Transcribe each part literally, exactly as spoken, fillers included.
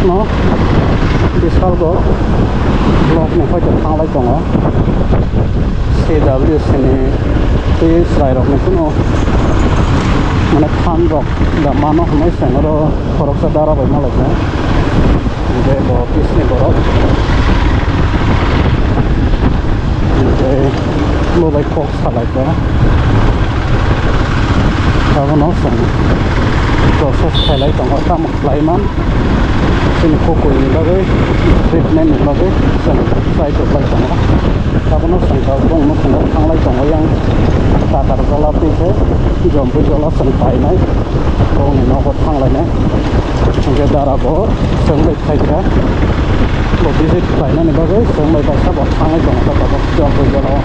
No, Bishalgarh block ni hoite thanglai tongo. C W C ni twi chwrairokni kunu mane phan rok da mano hwnwi chwng oro khoroksa dara bai malaikha. Hingke bo bisni borok. Hingke bo bai kok salaikha. Abono chwng process khailai tongo, tamo khlaiman. Chini kukui ni bagwi, treatment ni bagwi chwng chai tonglai tongo. Abono chwng tabuk bongni nukhungo thanglai tongo, yang Takarjala twi khe Jompuijala chwng painai, bongni nogo thanglainai. Hingke dara bo chwng bai phaikha, bo visit khlainani bagwi chwng bai kaisa bo thangwi tongo, tabuk Jompuijala o.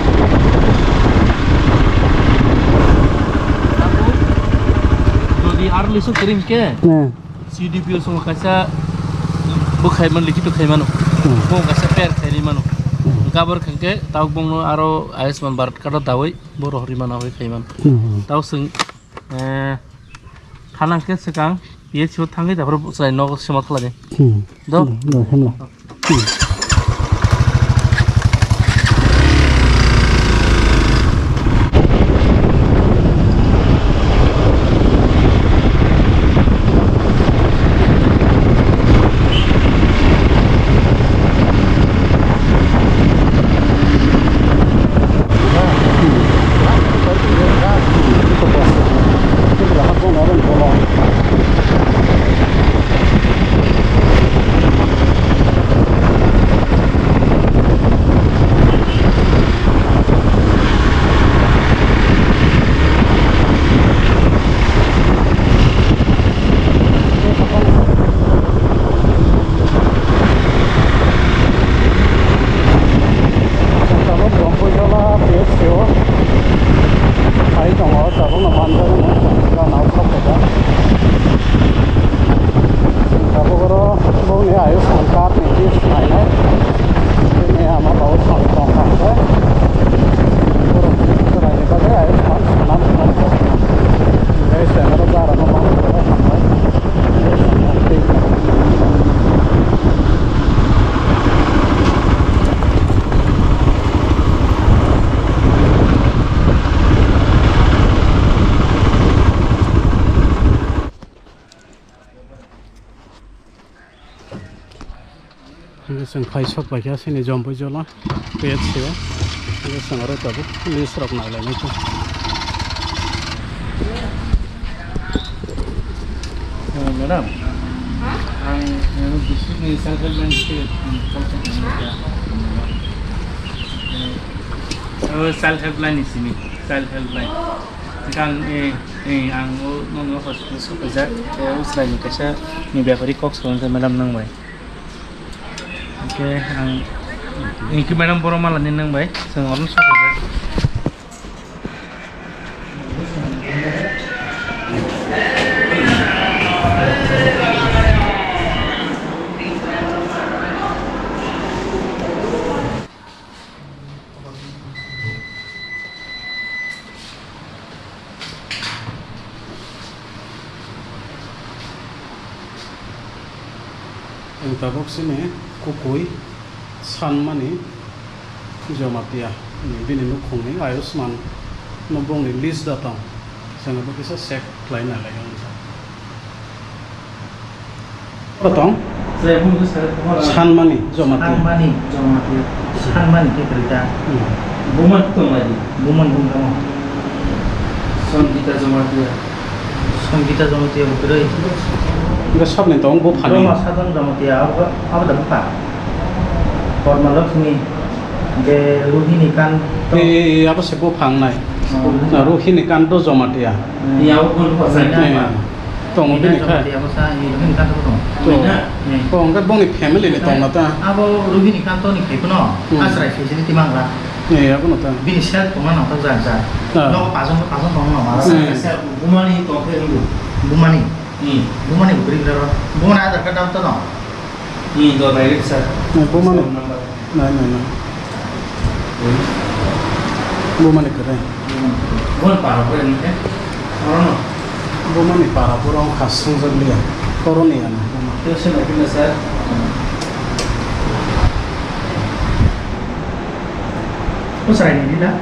Jodi aro lisa krim ke? Hmm. C D P O songo kaisa bwkhai man, likito khai mano. Hmm. Bo kaisa per khai ri mano. Hmm. Gabor khangke tabuk bongno aro Ayushman Bharat card o dawi bo rohor ri mano, hoi khai mano. Hmm. Tabuk chwng, eh, thanang khe swkang P H C o thangwi, taphuru chwrai nogo sima khlai di. Hmm. Do? Do, do, hemla. Tabuk Jompuijala P H C o phai tongo, tabukno manjak wngkha, gana o sok khaijak. Tabuk oro bongni Ayushman card ni list nainai. Bini ama bai tong tong khe. Borok chwraini bagwi Ayushman sanam sanam kok. Tei chwng oro jara no manwi borok hambai. Hingke chwng phai sok bai khe chini Jompuijala P H C o. Hingke chwng aro tabuk list rok nai lai nai khe. Eh, madam, ang, eh, district ni self help line se, hmm, call khe, eh, oh, self help line ni simi, self help line. Ang, eh, eh, ang o, nono hospital sokaijak, eh, o chwraini kaisa ni bepari kok salai khe madam nang bai. Hingke ang, hingke madam borok malani nang bai, chwng oro sokaijak. Ang tabuk sini kukui sanmani Jamatia, bini nukhungni Ayushman no bongni list da tong, chwng bo kisa check khlai nai lai ang. Oro tong? Sanmani Jamatia. Sanmani Jamatia. Sanmani khe kwrwi ta. Hmm. Buma tong lai di. Bumani bung tamo. Sangita Jamatia. Sangita Jamatia bo kwrwi. Hwnkhe sabni tong buphani. Roma Sadon Jamatia abo, abo da bupha. Padma Lakshmi, hwnkhe Rohini Kanto. Eh, eh, eh, abo se buphang nai. Oh. Rohini Kanto Jamatia. Hmm. Ni abo bupha sai na. Eh. Tongo bini khai. Tongo. Hmm. Bo hwnkhe bongni family ni tongna ta. Abo Rohini Kanto ni khai phano, hmm, Asrai facility mangra. Eh, abono ta. Bini self tongna nang ta ja ja. Ah. Nogo pajon pajon tongna nang. Hmm. Bumani tongkhe ringo. Bumani. Hmm. Bumani bukri bera. Bumani Aadhaar card dam ta no. Hmm, do direct sir. Hmm, bumani. Phone number. Nai, nai, nai. Bumani kwrwi. Bumani para pore ni khe? Orono? Bumani para pore wng kha swngjak liya. Koroni ya na. Sir, sir, sir. Ko serai ni na?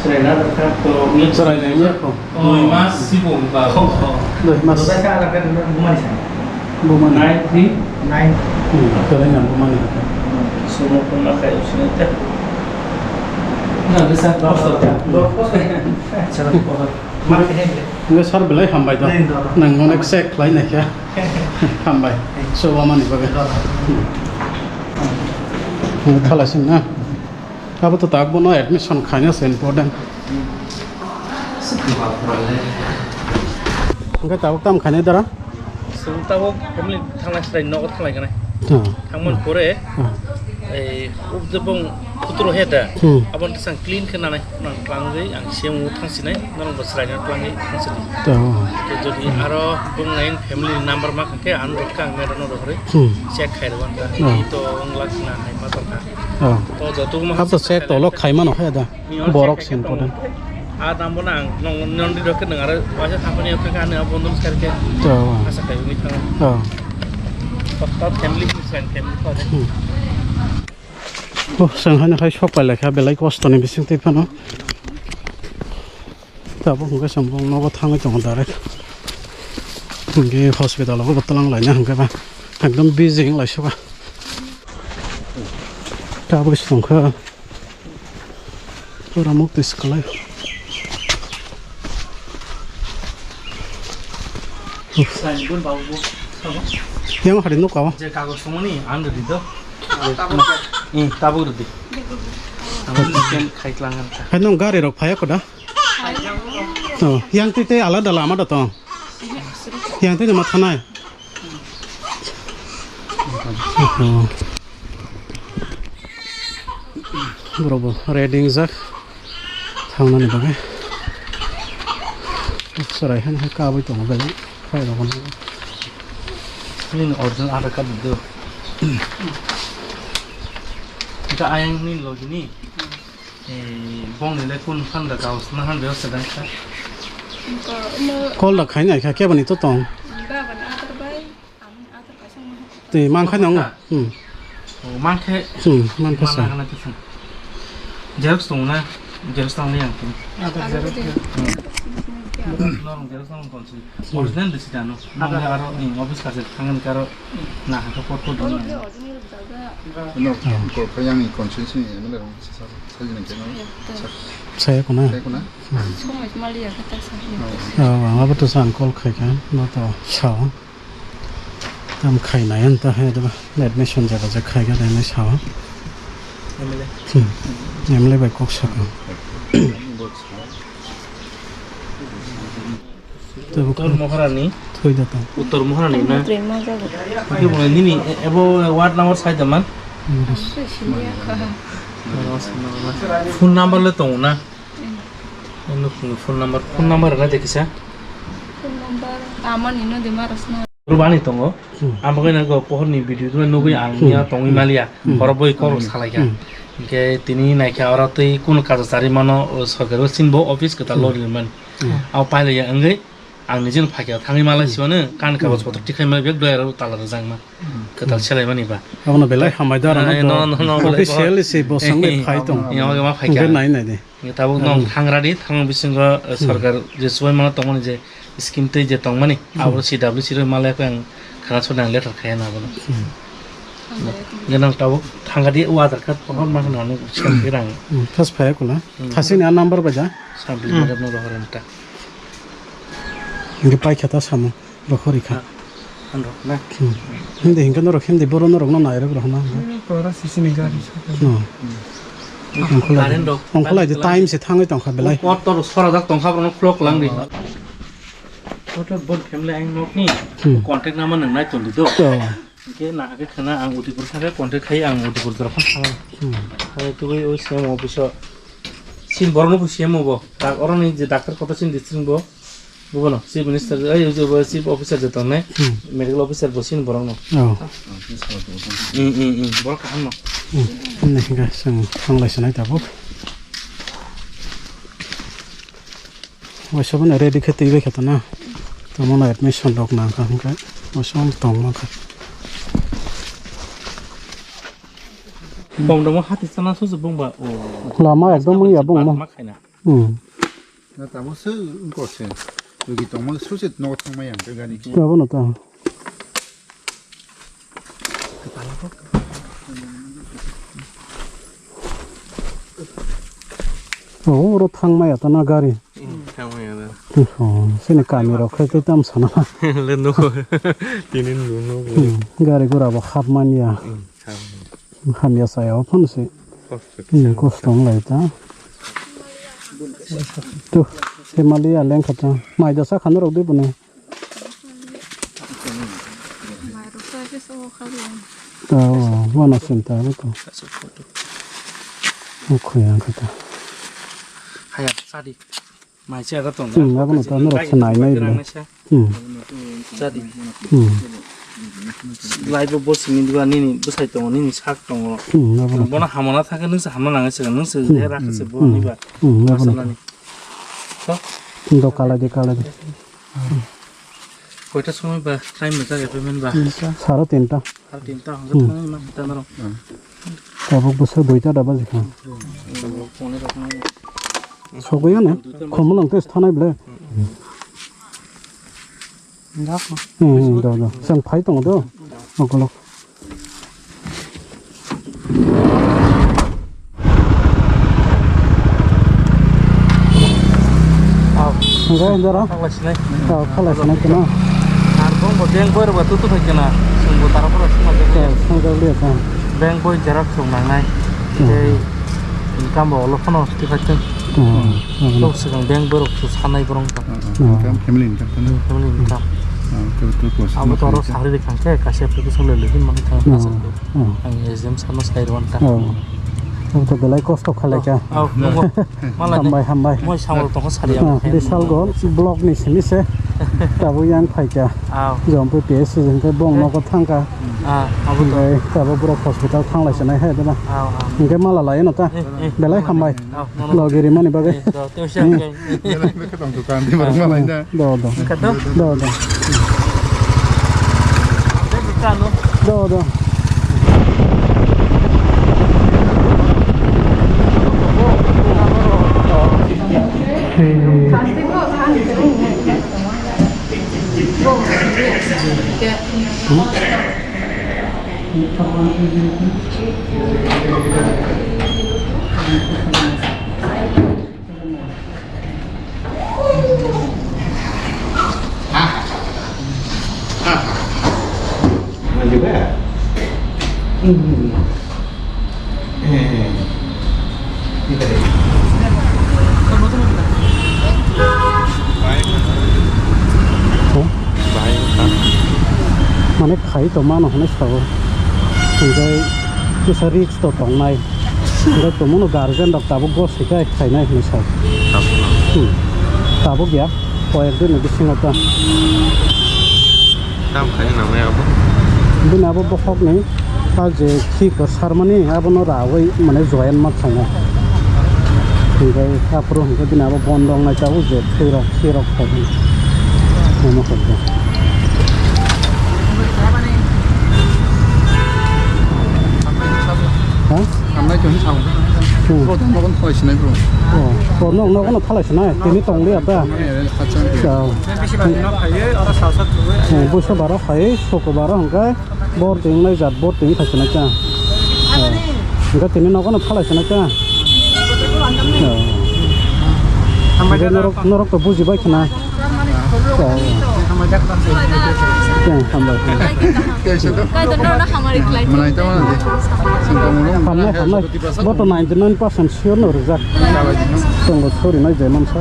Serai na, doktor, ko ni serai ni ya ko. Dui mas sibo ba. Dui mas. Doktor ka ala ka duna bumani sa. Bumani. Nine three nine. Hmm, serai na bumani. Sumo ko na kai usine ta. Na, bisa doktor. Doktor. Sir, doktor. Hwnkhe sir belai hambai do. Nang onek check khlai naikha. Hambai. Chuba mani bagwi. Thala sing na. Abo to tak bono admission khaina se important. Hwnkhe tabuk tam khainai dara? Chwng tabuk family thanglai swrai nogo thanglai gwnai. Hmm. Thangmani pore, hmm, ei, ubjabong kuturo he da. Hmm. Aboni tisang clean khe nanai, nang tlangwi ang C M o thangsinai, norok bo swraino tlangwi thangsinai. To. To jodi aro bong nai family number ma khe ang rok kang mero no rok re. Hmm. Check khai rwan ta. Hmm. To wng lak na hai ma tong kha. Oh. To joto ma hap to check to lok khai mano he da. Borok sin important. A dam bo nang nong non di rok nang aro waisa thapani kha kha ne bondon skar ke. To. Asa kai umi thang. To. Family ni sen family ko. Hmm. Oh, sang hana khai sok pai lekha belai kosto ni bising tei phano. Tabuk hwnkhe chwng bong nogo thangwi tongo direct. Hwnkhe hospital o bo twlang laina hwnkhe ba ekdom busy wng lai suka. Tabuk se tongkha. Pura mukti swkalaio. Yang hari nukao. Je kagoj tongmani ang rwdi do. Hmm, tabuk rwdi. Ang scan khai tlang ang kha. Hai nung gari rok phaya koda? Oh, yang twi tei alada lama da tong. Yang twi ma thanai. Oh. Borok bo ready wngjak thangnani bagwi. Chwrai han hai kabui tongo belai. Phai rok no. Nini original Aadhaar card do. Ita ayang ni logi ni. Eh, bong ni le kun phan da kaus na han de sedang sa. Call da khai nai kha kebani to tong. Baba na atar bai. Twi mankha nang. Hmm. Oh, mankhe. Hmm, mankha sa. Mankha na twi. Xerox tong na, xerox tong ni ang tong. Aadhaar xerox. Norong xerox tong tong si. Original de si dano. Nang aro ni office ka se thangan karo na ha ko photo don. No, ko yang ni constituency ni M L A rong si sa sa ni ke no. Saya kuna. Saya kuna. Hmm. Oh, ang abo to san call khai kha, no to sao. Tam khainai ang ta hai da admission jaga je khai ga dai sao. M L A. Hmm. M L A bai kok saka. Uttor Moharani. Thoi da ta. Uttor Moharani na. Ke bo nini ebo ward number sai da man. Phone number le tongo na. Nukni phone number, phone number rwna de kisa? Phone number amani no de ma rwsna. Rubani tongo. Hmm. Ang bagwi no go pohor ni video no nugwi ang, hmm, ya tongwi, hmm, maliya. Hmm. Borok boi kok, hmm, salai kha. Hmm. Hingke tini naikha oro tei kuno kaja chari mano, o sorkari o sinbo office kwtal, hmm, lo rinmani. Hmm. Abo pailaiya wngwi ang nijeno phaikha thangwi malai, hmm, sibano kan kagoj, hmm, potro tikhai mani bag doyaro tala rwjakma. Kwtal selaimani ba. Abono belai hambai da, ah, no, no, no, officially se bosong bai phai tong. Yang ma phai kha. Nai nai de. Tabuk nong thangradi, thangma bisingo, eh, hmm, sorkar je subai mano tongmani je scheme tei je tongmani, hmm, abo C W C roi malai khe ang khana sona ang letter khaya na bono. Hmm. Ngenang tabuk thangradi o Aadhaar card pohor ma khana ang scan khe rang. Hmm, thas phaya kula. Hmm. Thasini a number bai da? Sample, hmm, madam no rohor enta. Ngi pai khata samo. Rohori kha. Ang rok na. Hmm. Hindi hingke norok hindi boro norok no nairok rok na. Hmm, pora sisi ni gari sa. No. Ongkholai. Current rok. Ongkholai de time se thangwi tongkha belai. Motor sora jak tongkha borok no khulok lang di. Motor bon family ang nok ni. Hmm. Contact number nang nai tong di do. To. Hingke na hake khana ang Udaipur thangkhe contact khai ang Udaipur dora phang thang. Hmm. Hai tubui oi C M office o. Sin borok no C M o bo. Dak oro ni je doctor kotor sin district bo. Bubono, Chief Minister, ai, je bo Chief Officer je tongnai, hmm, Medical Officer bo sini borok no. Oh. Hmm, hmm, hmm, borok kaham no. Hmm. Nai ga sang thanglai sanai tabuk. Waisa bono ready khe twi bai khe tana. Tamo na admission rok nang kha hwnkhe. Mosong tongma kha. Bong dongma hati sana susu bongba. Lama ekdom wngya bongma. Ma khaina. Hmm. Na tamo se wngkor se. Logi tongma susu nogo thangma yang te gani. Abo no ta. Oh, oro thangma ya ta na gari. Hmm, thangma ya ta. Oh, sini kami rok khai tei tam sana. Le no. Tini no no. Hmm, gari gura bo hap manya. Hmm, hap manya. Hamya saya o phano se. Kosto. Hmm, kosto wng lai ta. Tu, se mali ya leng kha ta. Mai da sa khana rok de bune. Oh, wana sinta abo to. Khuyang kha ta. Haya, sadi. Mai se ada tong. Hmm, abo no ta norok se nai nai bile. Hmm. Jadi. Hmm. Lai bo bo sini diba nini bwsai tongo, nini sak tongo. Hmm, abo no. Bono hamana thangkhe nwng se hamna nangwi se, nwng se Hmm. Era se bo Hmm. Ni ba. Hmm, abo no. Masalani. To? Do kalai de, kalai de. Koita somoi ba time ba jaga payment ba? Saro tinta. Saro tinta hwnga Hmm. thangwi ma ta naro. Tabuk bwswk duita da baji kha. Phone rok nai. Sogwi ano, khomol ang tei thanai ble. Hmm, hmm, do, do. Chwng phai tongo do. Okolog. Hwnkhe jora? Khalai sinai. Oh, khalai sinai keno. Ar bongbo bank boy rok ba tutu phai kena. Chwngbo tara phora sima jagwi. Oh, sima jagwi kha. Bank boy xerox rok nangnai. Hmm. Tei income bo olo phano twi phai thung. Hmm. Tok swkang bank borok su sanai borok ta. Hmm. Income, family income phano. Family income. Hmm, tei tei plus Abo to oro income. Salary thang khe kaisa application le login mani thang Hmm. Kaisa. Hmm. Ang S D M sano sai rwan ta. Oh. Abo to belai kosto khalai kha. Oh, nungo. Malai Hambai, hambai. Moi samol tongkha sari ang. Ah, Bishal Ganj block ni simi se. Tabuk yang phai kha. Aw. Jompu P S C jeng khe bong Eh. Nogo thang kha. Ah, abo to. Hingke tabuk borok hospital thang lai sanai hai dana. Aw, aw. Hingke mala lai no ta. Eh, eh. Belai hambai. Aw, nono. Logi rimani bagwi. Eh, do, tei usia Hmm. hingke. Belai bekhe tong dukan di borok malai da. Do, do. Kato? Do, do. Tei dukan no. Do, do. Mane khai to mano hwnwi sao. Hingke kisa risk to tongnai. Hingke tongmano guardian rok tabuk go sikai khainai hwnwi sao. Tabuk no. Hmm. Tabuk ya. Koyek din ni bisingo ta. Tam khai nang ya abo. Bini abo bokhok ni. Ta je khi kwsarmani abono rawi mane join ma khainai. Hingke aphuru hingke bini abo bondo wngnai tabuk je khirok khirok khainai. Mama khaikhe. Ha? Hamnai tong sao. Hmm. Bro, nogon thalai sinai bro. Oh, oh, no, nogono thalai sinai. Tini tong liya da. Mane, eh, khatsa. Ya. Bisi bari no phaiwi, oro sao sao tuwi. Eh, buiso baro phai, soko baro hingke. Bor ting nai jat, bor ting khai sinai ta. Hingke tini nogo no phalai sinai ta. Hambai, norok, norok to buji bai khna. Hambai, hambai. Hambai, hambai. Hambai, hambai. Bo to ninety nine percent sure no rijak. Tongo sori nai je mansa.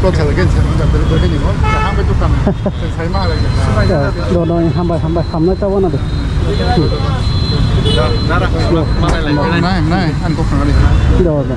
Kok salai khe, salai khe, salai khe, salai khe, salai khe, salai khe, salai khe, salai khe, Do, do, hambai, hambai, hamnai ta wana de. Nara, nara, nara, nara. Nai, nai, ang kok salai khe. Do, do.